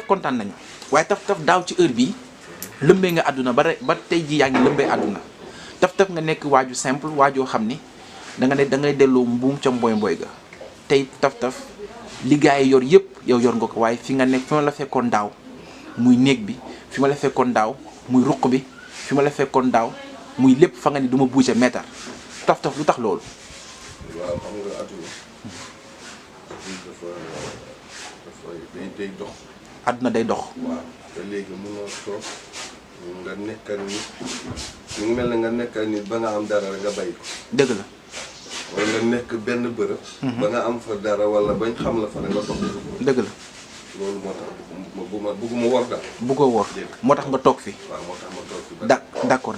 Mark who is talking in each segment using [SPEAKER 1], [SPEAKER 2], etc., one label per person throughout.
[SPEAKER 1] kontaan nañu waaye taf daaw ci heure bii lëmbee nga àdduna ba tey ji yaa ngi lëmbee àdduna taf nga nekk waaju simple waajoo xam ni da ngay delloo mbuum ca mboy ga tey taf li gars yi yor yëpp yow yor nga ko waaye fi nga nekk fi ma la fekkoon daaw muy néeg bi fi ma la fekkoon daaw muy ruq bi fi ma la fekkoon daaw muy lépp fa nga ni du ma bouger mètre taf lu tax loolu.
[SPEAKER 2] waaw xam nga àdduna day dox.
[SPEAKER 1] àdduna day dox.
[SPEAKER 2] waaw te léegi mënoo toog nga nekkal nit mu ngi mel ne nga nekkal nit ba nga am dara rek nga bay ko.
[SPEAKER 1] dëgg la.
[SPEAKER 2] wala nga nekk benn bërëb. ba nga am fa dara wala bañ xam la fa rek nga toog.
[SPEAKER 1] dëgg la.
[SPEAKER 2] loolu moo tax bëgguma wor daal.
[SPEAKER 1] bëggoo wor moo tax nga toog fi.
[SPEAKER 2] waaw moo tax ma toog fi.
[SPEAKER 1] d'accord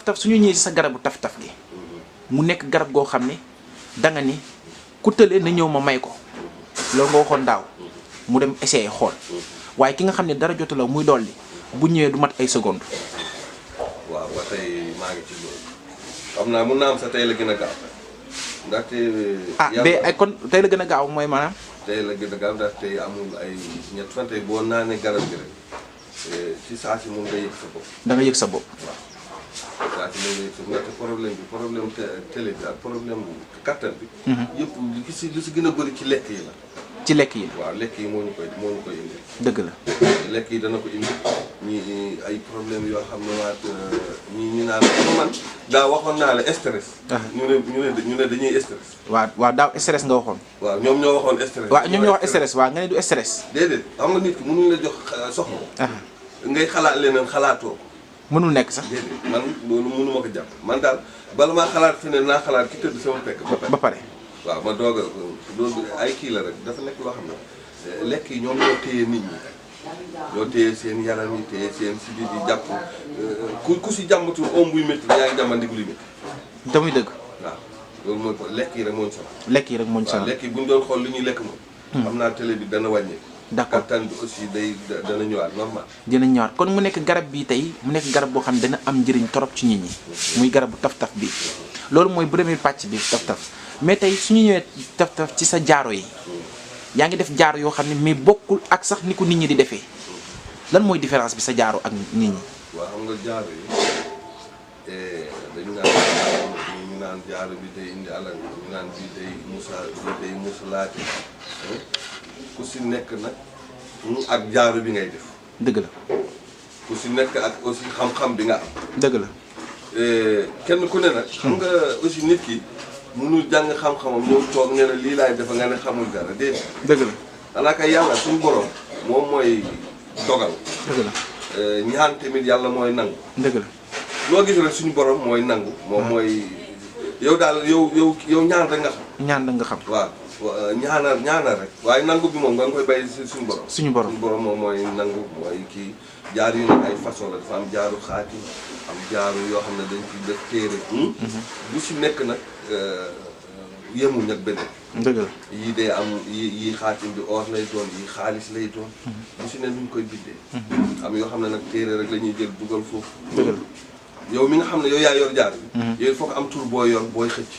[SPEAKER 1] taf suñu ñëwee si sa garabu taf gi. mu nekk garab goo xam ne danga ni ku tëlee na ñëw ma may ko loolu nga waxoon daaw mu dem essayer xool waaye ki nga xam ne dara jotu la muy dolli bu ñëwee du mat ay seconde.
[SPEAKER 2] waaw ba tey maa ngi ci loolu xam naa mun naa am sa tey la gën a gaaw ndaxte.
[SPEAKER 1] ay kon tey la gën a gaaw mooy maanaam.
[SPEAKER 2] tey la gën a gaaw ndax tey amul ay ñett fan tey boo naanee garab gi rek ci saa si mun nga yëg sa bopp.
[SPEAKER 1] da nga yëg sa bopp.
[SPEAKER 2] waaw saa si mun nga yëg sa bopp ndaxte problème télé bi ak problème kattan bi. yëpp li si gën a bëri ci lekk yi la.
[SPEAKER 1] ci lekk yi.
[SPEAKER 2] waaw lekk yi moo ñu koy indi.
[SPEAKER 1] dëgg la.
[SPEAKER 2] lekk yi dana ko indi ñi ay problème yoo xam ne waat ñi naan man daa waxoon naa la stress. ñu ne dañuy stress.
[SPEAKER 1] waaw daaw stress nga waxoon.
[SPEAKER 2] waaw ñoom ñoo waxoon stress.
[SPEAKER 1] waaw ñoom ñoo wax stress waaw nga ne du stress.
[SPEAKER 2] déedéet xam nga nit ki mënuñ la jox soxla. ngay xalaat leneen xalaatoo ko.
[SPEAKER 1] mënul nekk sax.
[SPEAKER 2] déedéet man loolu mënu ma ko jàpp man daal bala maa xalaat feneen naa xalaat ki tëdd sama fekk.
[SPEAKER 1] ba pare.
[SPEAKER 2] waaw ma doog a loolu ay kii la rek dafa nekk loo xam ne lekk yi ñoom ñoo téye nit ñi ñoo téye seen yaram yi téye seen sidit yi jàpp ku si jàmbatu om buy métti yaa ngi jàmba ndiglu métti.
[SPEAKER 1] te muy dëgg.
[SPEAKER 2] waaw loolu mooy lekk yi rek moo ñu sonal.
[SPEAKER 1] lekk yi rek moo ñu sonal
[SPEAKER 2] waaw lekk yi bu ñu doon xool li ñuy lekk moom. xam naa télé bi dana wàññeeku.
[SPEAKER 1] d'accord
[SPEAKER 2] kattan bi aussi dana ñëwaat normal.
[SPEAKER 1] dina ñëwaat kon mu nekk garab bi tey mu nekk garab boo xam ne dana am njëriñ torop ci nit ñi. muy garabu taf bi loolu mooy premier pàcc bi taf. mais tey suñu ñëwee taf ci sa jaaro yi yaa ngi def jaaro yoo xam ne mais bokkul ak sax ni ko nit ñi di defee lan mooy différence bi sa jaaro ak nit ñi.
[SPEAKER 2] waaw xam nga jaaro yi dañu naan jaaro bi day indi alal ñu naan bii day musalaate ku si nekk nag ak jaaro bi ngay def.
[SPEAKER 1] dëgg la.
[SPEAKER 2] ku si nekk ak aussi xam-xam bi nga am.
[SPEAKER 1] dëgg la.
[SPEAKER 2] kenn ku ne nag. xam nga aussi nit ki. mënul jàng xam-xamam ñëw toog ne la lii laay defa nga ne xamul dara déedéet.
[SPEAKER 1] dëgg la.
[SPEAKER 2] xanaa kay yàlla suñu borom moom mooy dogal.
[SPEAKER 1] dëgg la.
[SPEAKER 2] ñaan tamit yàlla mooy nangu.
[SPEAKER 1] dëgg la.
[SPEAKER 2] loo gis rek suñu borom mooy nangu. moom mooy yow daal yow ñaan rek nga xam.
[SPEAKER 1] ñaan rek nga xam.
[SPEAKER 2] waaw ñaanal rek. waaye nangu bi moom nga koy bàyyi suñu borom.
[SPEAKER 1] suñu borom
[SPEAKER 2] moom mooy nangu mooy kii jaar yu nag ay façon la dafa am jaaru xaati am jaaru yoo xam ne dañ ci def téere. bu si nekk nag. yemul nag beneen.
[SPEAKER 1] dëgg la.
[SPEAKER 2] yii day am yii xaatim bi or lay doon yii xaalis lay doon. bu si ne nuñ koy bindee. am yoo xam ne nag téere rek la ñuy jël dugal foofu.
[SPEAKER 1] dëgg la.
[SPEAKER 2] yow mi nga xam ne yow yaa yor jaar bi. yow il faut que am tur booy yor booy xëcc.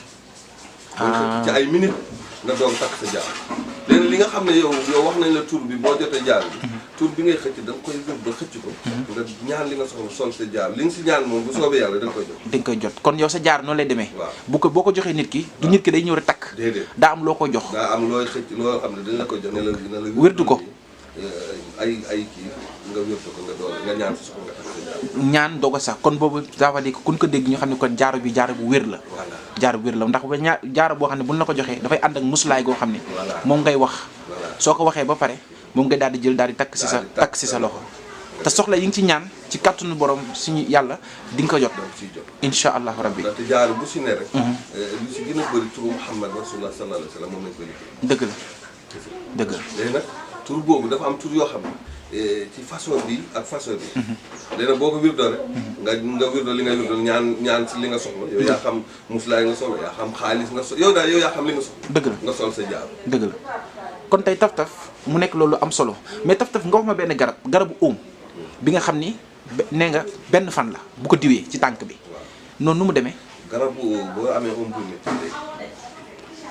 [SPEAKER 2] booy xëcc ci ay minutes nga doog takk sa jaar. léegi li nga xam ne yow wax nañ la tur bi boo jotee jaar bi. tur bi ngay xëcc da nga koy wér ba xëcc ko. nga ñaan li nga soxla sol sa jaar li nga si ñaan moom bu soobee yàlla da nga koy jot.
[SPEAKER 1] da nga koy jot kon yow sa jaar noonu lay demee.
[SPEAKER 2] waaw
[SPEAKER 1] boo ko joxee nit ki. du nit ki day ñëw rek takk.
[SPEAKER 2] déedéet
[SPEAKER 1] daa am loo ko jox.
[SPEAKER 2] daa am looy xëcc loo xam ne dañ la koy jox ne la
[SPEAKER 1] wérdu ko.
[SPEAKER 2] ay kii nga wérdu ko nga doon nga ñaan si suko nga takk sa jaar.
[SPEAKER 1] ñaan doog a sax kon boobu ça veut dire que kun ko dégg ñu xam ne kon jaaro bi jaaro bu wér la.
[SPEAKER 2] voilà
[SPEAKER 1] jaaro bu wér la ndax ba jaaro boo xam ne buñ la ko joxee dafay ànd ak muslaay goo xam ne.
[SPEAKER 2] voilà
[SPEAKER 1] moom ngay wax.
[SPEAKER 2] voilà
[SPEAKER 1] soo ko waxee ba pare moom ngay daal di jël daal di takk si sa loxo. te soxla yi nga ci ñaan ci kàttanu borom suñu yàlla di nga ko jot.
[SPEAKER 2] donc siy jot
[SPEAKER 1] incha allahu rabbi.
[SPEAKER 2] ndaxte jaar bu si ne rek. lu si gën a bëri turu Muhammad rasulullah sallallahu alayhi wa sallam moom lañ koy liggéey.
[SPEAKER 1] dëgg la dëgg la.
[SPEAKER 2] léegi nag tur boobu dafa am tur yoo xam ne ci façon bi ak façon bi. léegi nag boo ko wirdoo rek. nga wirdoo li ngay wirdoo ñaan si li nga soxla. yow yaa xam muslaay nga soxla yaa xam xaalis nga soxla yow daal yow yaa xam li nga soxla.
[SPEAKER 1] dëgg la
[SPEAKER 2] nga sol sa jaar.
[SPEAKER 1] dëgg la kon tey taf-taf mu nekk loolu am solo mais taf-taf nga wax ma benn garabu óom bi nga xam ni nee nga benn fan la bu ko diwee ci tànk bi. noonu nu mu demee.
[SPEAKER 2] garabu boo amee om bu métti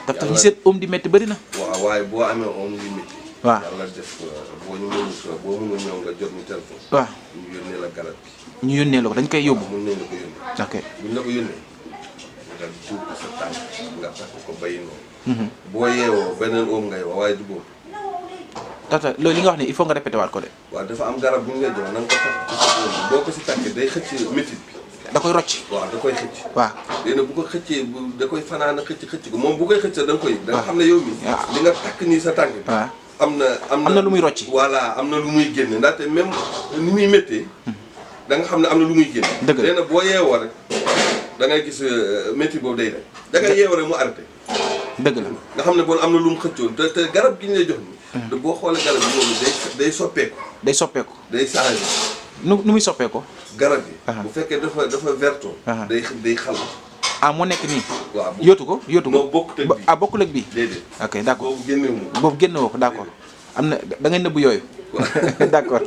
[SPEAKER 1] taf-taf ñi seen óom di métti bëri na.
[SPEAKER 2] waaw waaye boo amee om yu métti
[SPEAKER 1] waaw
[SPEAKER 2] yàlla def boo mënul ñëw nga jot ñu téléphone.
[SPEAKER 1] waaw
[SPEAKER 2] ñu yónnee la garab bi.
[SPEAKER 1] ñu yónnee la ko dañ koy yóbbu.
[SPEAKER 2] mën nañ la ko yónnee.
[SPEAKER 1] ok
[SPEAKER 2] buñ la ko yónnee nga duub ko sa tànk nga takk ko bayi noonu. boo yeewoo beneen oom ngay wax waaye du boobu.
[SPEAKER 1] tata loolu li nga wax ne il faut nga répété waat ko de.
[SPEAKER 2] waaw dafa am garab bu ñu lay jox na nga ko takk ci sa oom boo ko si takkee day xëcc métit bi.
[SPEAKER 1] da koy rocc.
[SPEAKER 2] waaw da koy xëcc.
[SPEAKER 1] waaw
[SPEAKER 2] léegi bu ko xëccee da koy fanaan xëcc ko moom bu koy xëcc da nga koy. da nga xam ne yow mi li nga takk nii sa tànk bi.
[SPEAKER 1] waaw
[SPEAKER 2] am
[SPEAKER 1] na lu muy rocci.
[SPEAKER 2] voilà am na lu muy génne ndaxte même ni muy méttee. da nga xam ne am na lu muy génne.
[SPEAKER 1] dëgg la
[SPEAKER 2] léegi nag boo yeewoo rek da ngay gis métti boobu day dem da ngay yeewoo rek mu arrêté.
[SPEAKER 1] dëgg la
[SPEAKER 2] nga xam ne bon am na lu mu xëccoon te garab gi ñu lay jox nii. boo xoolee garab bi moom day soppeeku.
[SPEAKER 1] day soppeeku.
[SPEAKER 2] day changé.
[SPEAKER 1] nu muy soppeeku.
[SPEAKER 2] garab yi. bu fekkee dafa verto. day xal.
[SPEAKER 1] ah moo nekk nii.
[SPEAKER 2] waaw
[SPEAKER 1] yóotu ko.
[SPEAKER 2] non bokkut ak bii
[SPEAKER 1] bokkul ak bii.
[SPEAKER 2] déedéet.
[SPEAKER 1] ok d' accord
[SPEAKER 2] boobu génne wu
[SPEAKER 1] boobu génne woo ko d' accord am na da ngay nëbb yooyu. d' accord.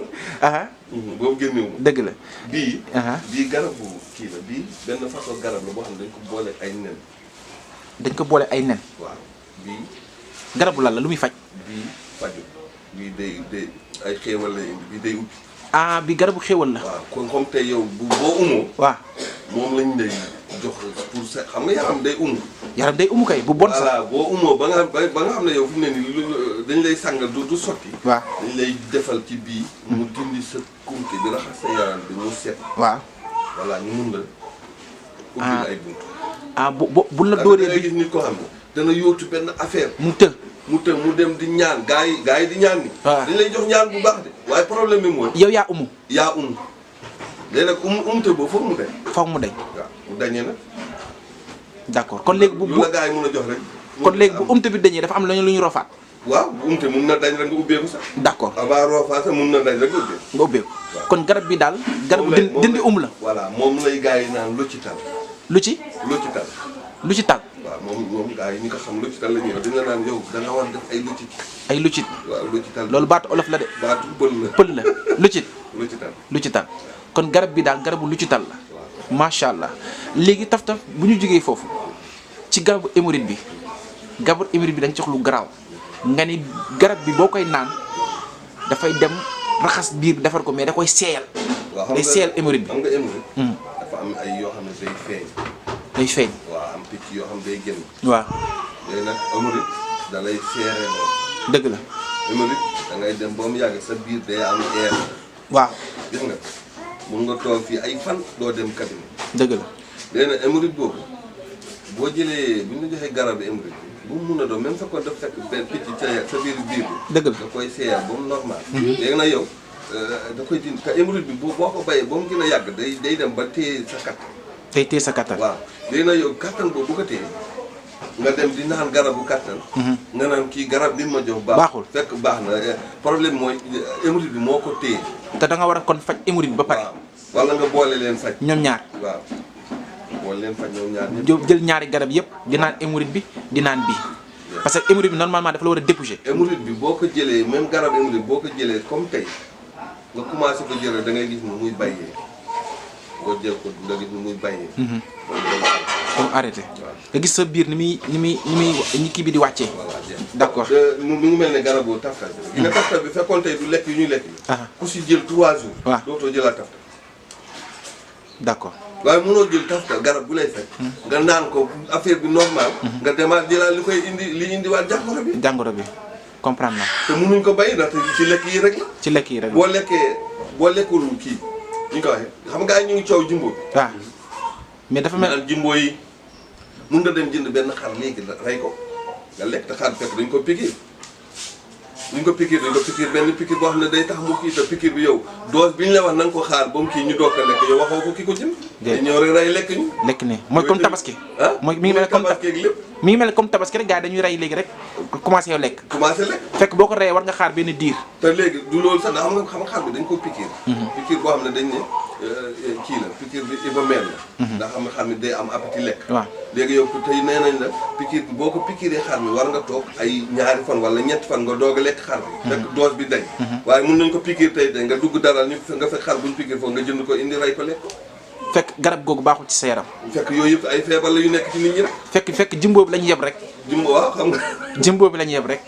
[SPEAKER 2] boobu génne wu
[SPEAKER 1] dëgg la.
[SPEAKER 2] bii garabu kii la bii benn façon garab la boo xam ne dañ ko boole ay nen.
[SPEAKER 1] dañ ko boole ay nen.
[SPEAKER 2] waaw bii.
[SPEAKER 1] garabu lan la lu muy faj.
[SPEAKER 2] bii faju bii day ay xéewal la indi bii day ubbi.
[SPEAKER 1] ah bi garabu xéewal la.
[SPEAKER 2] waaw kon comme tey yow boo umoo.
[SPEAKER 1] waaw
[SPEAKER 2] moom lañ lay jox pour sa xam nga yaram day umu.
[SPEAKER 1] yaram day umu kay bu bon sax.
[SPEAKER 2] voilà boo umoo ba nga xam ne yow fi mu ne nii dañ lay sàngal du sotti.
[SPEAKER 1] waaw
[SPEAKER 2] dañ lay defal ci bii. mu dindi sa kumte bi raxas sa yaram bi mu set.
[SPEAKER 1] waaw.
[SPEAKER 2] voilà ñu mun la. ubbil ay buntu.
[SPEAKER 1] bu la dóoree
[SPEAKER 2] da ngay gis nit koo xam ne dana yóotu benn affaire.
[SPEAKER 1] mu të
[SPEAKER 2] mu dem di ñaan gaa yi di ñaan ni.
[SPEAKER 1] waaw
[SPEAKER 2] dañ lay jox ñaan bu baax de. waaye problème bi mooy.
[SPEAKER 1] yow yaa umu.
[SPEAKER 2] yaa umu. léegi nag umute boobu foog mu dañ.
[SPEAKER 1] foog mu dañ.
[SPEAKER 2] waaw mu dañee nag.
[SPEAKER 1] d' accord kon léegi bu
[SPEAKER 2] lu la gaa yi mun a jox rek.
[SPEAKER 1] kon léegi bu umte bi dañee dafa am lu ñu rofaat.
[SPEAKER 2] waaw bu umte mun na dañ rek nga ubbeeku sax.
[SPEAKER 1] d' accord
[SPEAKER 2] avant rofaat sax mun na dañ rek nga ubbeeku.
[SPEAKER 1] nga ubbeeku kon garab bi daal. garabu dindi la.
[SPEAKER 2] voilà moom lay gaa yi naan lu ci tal.
[SPEAKER 1] lu ci.
[SPEAKER 2] lu ci tal.
[SPEAKER 1] lu ci tal.
[SPEAKER 2] waaw moom gaa yi ñi ko xam lu ci tal la ñuy wax dañ la naan yow da nga war def ay lu ci.
[SPEAKER 1] ay lu ci.
[SPEAKER 2] waaw lu ci tal.
[SPEAKER 1] loolu baatu olof la de.
[SPEAKER 2] baatu pël la.
[SPEAKER 1] pël la lu ci.
[SPEAKER 2] lu ci tal.
[SPEAKER 1] lu ci tal kon garab bi daal garabu lu ci tal la. macha allah léegi taf-taf bu ñu jógee foofu ci garabu hémorroïde bi garabu hémorroïde bi dañ jox lu garaaw nga ni garab bi boo koy naan dafay dem raxas biir bi defar ko mais da koy seeyal.
[SPEAKER 2] waaw
[SPEAKER 1] day seeyal hémorroïde bi.
[SPEAKER 2] xam nga hémorroïde. dafa am ay yoo xam ne day feeñ.
[SPEAKER 1] day feeñ.
[SPEAKER 2] waaw am picc yoo xam ne day génn.
[SPEAKER 1] waaw.
[SPEAKER 2] léegi nag hémorroïde da lay seere lool.
[SPEAKER 1] dëgg la.
[SPEAKER 2] hémorroïde da ngay dem ba mu yàgg sa biir day am air.
[SPEAKER 1] waaw.
[SPEAKER 2] gis nga mun nga toog fii ay fan doo dem cabinet.
[SPEAKER 1] dëgg la.
[SPEAKER 2] léegi nag hémorroïde boobu boo jëlee bu ñu la joxee garabu hémorroïde bu mu mun a doon même sa ko def fekk benn picc sa biir bi.
[SPEAKER 1] dëgg la
[SPEAKER 2] da koy seeyal ba mu normal. léegi nag yow da koy dindi te hémorroïde bi boo ko bayee ba mu gën a yàgg day dem ba téye sa kattan.
[SPEAKER 1] day téye sa kattan.
[SPEAKER 2] waaw léegi nag yow kattan boobu bu ko téye nga dem di naan garabu kattan. nga naan kii garab bi ma jox
[SPEAKER 1] baaxul
[SPEAKER 2] fekk baax na problème mooy hémorroïde bi moo ko téye.
[SPEAKER 1] te da nga war a kon faj hémorroïde ba pare.
[SPEAKER 2] waaw wala nga boole leen faj.
[SPEAKER 1] ñoom ñaar.
[SPEAKER 2] waaw boole leen faj ñoom ñaar ñëpp.
[SPEAKER 1] jël ñaari garab yëpp di naan hémorroïde bi di naan bii. parce que hémorroïde bi normalement dafa la war a déboucher.
[SPEAKER 2] hémorroïde bi boo ko jëlee même garab hémorroïde boo ko jëlee comme tey nga commencé ko jëlee da ngay gis ni muy bàyyee boo jël ko nga gis ni muy bàyyee.
[SPEAKER 1] comme arrêté. nga gis sa biir ni muy kii bi di wàccee.
[SPEAKER 2] voilà
[SPEAKER 1] d' accord
[SPEAKER 2] mu ngi mel ne garabu taftal bi. nga taftal bi fekkoon tey du lekk yu ñuy lekk yi. ku si jël 3 jours.
[SPEAKER 1] waaw
[SPEAKER 2] dootoo jëlaat taftal.
[SPEAKER 1] d' accord
[SPEAKER 2] waaye mënoo jël taftal garab bu lay fekk. nga naan ko affaire bi normal. nga demaat jëlaat li koy li indiwaat jàngoro bi.
[SPEAKER 1] jàngoro bi comprendre naa.
[SPEAKER 2] te mënuñ ko bàyyi ndaxte ci lekk yi rek la.
[SPEAKER 1] ci lekk yi rek la
[SPEAKER 2] boo lekkul kii ñu ko waxee xam nga ñu ngi coow jimbo bi.
[SPEAKER 1] waaw mais dafa mel.
[SPEAKER 2] jimbo yi mun nga dem jënd benn xar léegi rey ko nga lekk te xar fekk dañ ko piquer. dañ ko piquer benn piquer boo xam ne day tax mu kii te piquer bi yow dose bi ñu la wax na nga ko xaar ba mu kii ñu doog a lekk yow waxoo ko ki ko jënd. te ñëw rek rey lekk ñu.
[SPEAKER 1] lekk ne mooy comme tabaski. mooy mi ngi mel comme
[SPEAKER 2] tabaski ak lépp.
[SPEAKER 1] mi ngi mel comme tabaski rek gars yi dañuy rey léegi rek commencé yow lekk.
[SPEAKER 2] commencé lekk.
[SPEAKER 1] fekk boo ko reyee war nga xaar benn diir.
[SPEAKER 2] te léegi du loolu sax ndax xam nga xar bi dañ ko piquer. piquer boo xam ne dañ ne kii la piqûre bi ivomène la. ndax xam nga xar mi day am appétit lekk.
[SPEAKER 1] waaw
[SPEAKER 2] léegi yow tey nee nañ la piqûre bi boo ko piqûree xar mi war nga toog ay ñaari fan wala ñetti fan nga doog a lekk xar bi. fekk dose bi dañ. waaye mun nañ ko piqûre tey nga dugg dara ñu nga fekk xar buñ piqûre foofu nga jënd ko indi rey ko lekk ko.
[SPEAKER 1] fekk garab googu baaxul ci sa yaram.
[SPEAKER 2] fekk yooyu yëpp ay feebar la yu nekk ci nit ñi rek.
[SPEAKER 1] fekk jimbo bi la ñu yeb rek.
[SPEAKER 2] jimbo waaw xam nga.
[SPEAKER 1] jimbo bi la ñu yeb rek.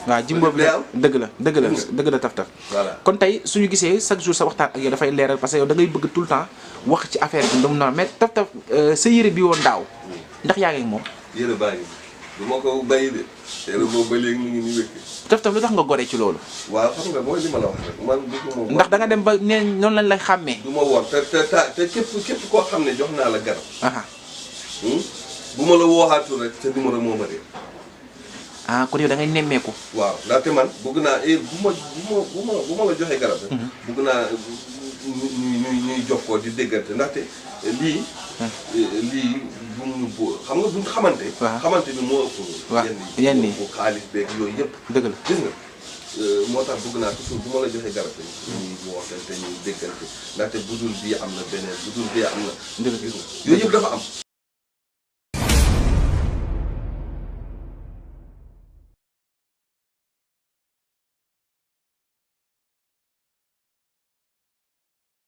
[SPEAKER 1] waaw jimbo bi dëgg la dëgg la taf-taf.
[SPEAKER 2] voilà
[SPEAKER 1] kon tey suñu gisee chaque jour sa waxtaan ak yow dafay leeral parce que yow da ngay bëgg tout le temps wax ci affaire bi ndam na mais taf-taf sa yére bi woon daaw ndax yaa ngi ak moom.
[SPEAKER 2] yére baa ngi du ma ko bàyyi de yére boobu ba léegi mu ngi nii wékk.
[SPEAKER 1] taf-taf lu tax nga gore ci loolu.
[SPEAKER 2] waaw xam nga mooy li ma la wax rek man bëgguma.
[SPEAKER 1] ndax da nga dem ba nee noonu lañ lay xàmmee.
[SPEAKER 2] du ma woon te képp koo xam ne jox naa la garab. bu ma la wooxaatul rek sa numéro moo ma réer.
[SPEAKER 1] ah kon yow da ngay nemmeeku.
[SPEAKER 2] waaw ndaxte man bëgg naa bu ma la joxee garab rek. bëgg naa ñuy jokkoo di déggante ndaxte lii. lii bu ñu xam nga bu ñu xamante.
[SPEAKER 1] waaw
[SPEAKER 2] xamante bi moo ëpp.
[SPEAKER 1] waaw yenn yi
[SPEAKER 2] bu xaalis beeg yooyu yëpp.
[SPEAKER 1] dëgg la
[SPEAKER 2] gis nga moo tax bëgg naa toujours bu ma la joxee garab rek. ñuy wootante ñuy déggante ndaxte budul bii am na beneen budul bii am na.
[SPEAKER 1] dëgg
[SPEAKER 2] gis nga yooyu yëpp dafa am.